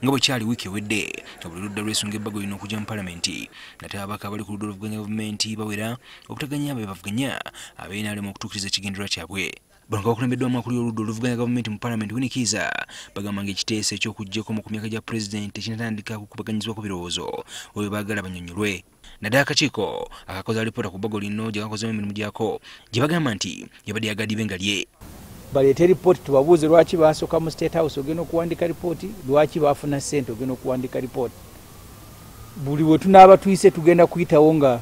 Nga bwe kyali wiiki ewedde, buli ludda lwesunga ebbago lino okujja mu palamenti, nate ababaka abali ku ludda oluvuganya gavumenti bawera obutaganya be bavuganya ab'NRM okutuukiriza ekigendererwa kyabwe. Bano nga bakulembeddwamu akulira oludda oluvuganya gavumenti mu palamenti Winnie Kiiza bagamba ng'ekiteeso eky'okuggyako ku myaka gya pulezidenti kinatandika kukubaganyizibwako birowoozo oyo baagala bannyonnyolwe. Naddala akakiiko akakoze alipoota ku bbago lino gye kakozeemu emirimu gyako gye bagamba nti yabadde yagadibe nga lye. Baleete ripooti tubabuuze lwaki baasooka mu State House ogenda okuwandika ripooti, lwaki baafuna ssente ogenda okuwandika ripooti. Buli we tunaaba tuyise tugenda kuyitawo nga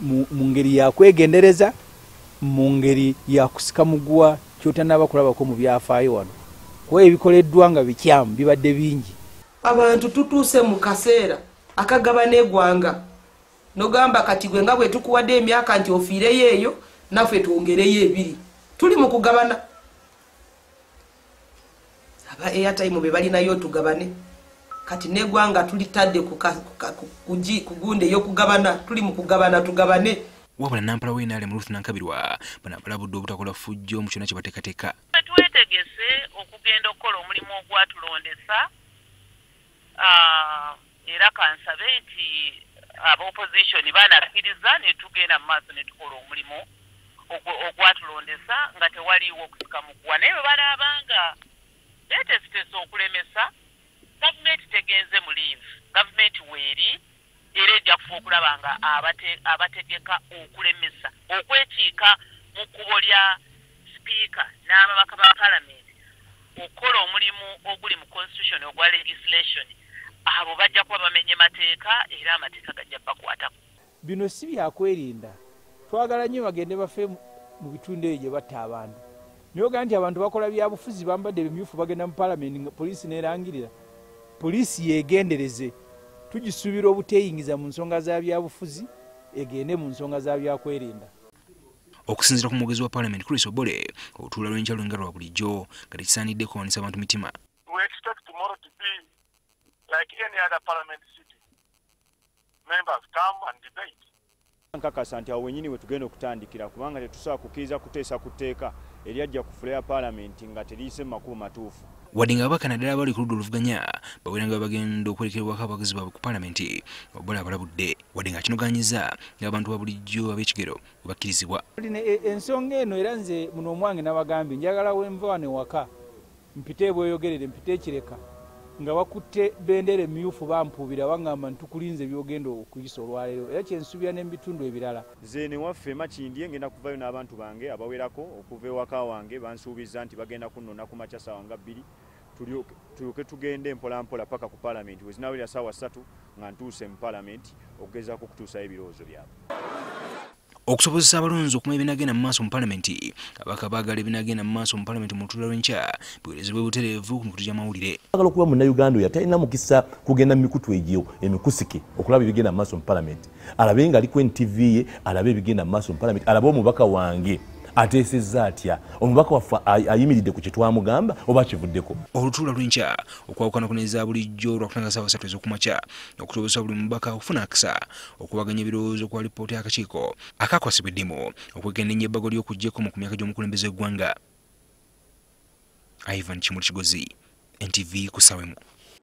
mu ngeri ya kwegendereza, mu ngeri ya kusika muguwa ky'otannaaba kulabako mu byafaayo wano. Kuba ebikoleddwa nga bikyamu bibadde bingi. Abantu tutuuse mu kaseera akagabana eggwanga. Nogamba kati gwe nga bwe tukuwadde emyaka nti ofiireyo eyo naffe twongereyo ebiri. Tuli mu kugabana. Aba airtime be balinayo tugabane. Kati n'eggwanga tulitadde ku gundi ey'okugabana, tuli mu kugabana tugabane. Wabula Nampala w'NRM Ruth Nankabirwa bano abalabudde obutakola ffujjo mu kyonna kye bateekateeka. Twetegese okugenda okukola omulimu ogwatulondesa, era kansabe nti aba opposition banakkiriza ne tugenda mu maaso ne tukola omulimu ogwatulondesa nga tewaliiwo okusika muguwa. Naye bwe banaabanga beeteeseteese okulemesa, gavumenti tegenze mu leave, gavumenti weeri era ejja kufa okulaba nga abategeka okulemesa okwekiika mu kkubo lya sipiika n'ababaka ba palamenti okukola omulimu oguli mu constitution ogwa legislation, abo bajja kuba bamenye mateeka era amateeka gajja bakwatako. Bino si byakwerinda, twagala nnyo bagende bafe mu bitundu ebyo gye batta abantu. Naye ogamba nti abantu bakola byabufuzi bambadde ebimyufu bagenda mu palamenti nga poliisi n'erangirira. Poliisi yeegendereze, tugisuubira obuteeyingiza mu nsonga za byabufuzi, egende mu nsonga za byakwerinda. Okusinziira ku mwogezi wa palamenti Chris Obore, olutuula lw'enkya lwenga lwa bulijjo nga tekisaanidde kuwanisa abantu mitima. We expect tomorrow to be like any other parliament sitting. Members come and debate. Nkakasa nti awo wennyini we tugenda okutandikira kubanga tetusobola kukkiriza kuteesa ku tteeka eryajja ku floor ya paalamenti nga teriyise mu makubo matuufu. Wadde nga ababaka naddala abali ku ludda oluvuganya bawera nga bagenda okwolekerwako abawagizi baabwe ku palamenti, Obore abalabudde wadde nga kinogaanyiza ng'abantu ba bulijjo ab'ekigero bwe bakkirizibwa. Ensonga eno era nze muno omwange nabagambye njagala wenva wano ewaka mpite ebweyogerere mpite ekireka nga bakutte bendera emyufu bampuubira bangamba ntukulinze by'ogenda okuyisa olwaleero era kyensuubira n'ebitundu ebirala. Nze ne waffe Makindye ngenda kuvayo n'abantu bange abawerako okuva ewaka wange bansuubiza nti bagenda kunnona ku makya ssaawa nga 2 tulyoke tugende mpola mpola paka ku palamenti we zinaawera ssaawa 3 nga ntuuse mu palamenti okugezaako okutuusayo ebirowoozo byabwe. Okusobozesa abalonzi okumanya ebinaagenda mu maaso mu palamenti, ababaka baagala ebinaagenda mu maaso mu palamenti mu lutuula lw'enkya biweerezebwe butereevu ku mikutu gy'amawulire. Baagala okuba munnayuganda oyo atalina mukisa kugenda mu mikutu egyo emikusike okulaba ebigenda mu maaso mu palamenti, alabe ng'ali ku NTV ye, alabe ebigenda mu maaso mu palamenti, alabe omubaka wange ateesezza atya, omubaka waffe ayimiridde ku kye twamugamba oba akivuddeko. Olutuula lw'enkya okwawukana ku n'eza bulijjo lwakutandika ssaawa 3 ez'okumakya okusobozesa buli mubaka okufuna akisa okubaganya ebirowoozo ku alipoota y'akakiiko akakwasibwa eddimu okwekenneenya ebbago ly'okuggyako ku myaka gy'omukulembeze w'eggwanga. Ivan Kimuli Kigozi, NTV ku ssaawa emu.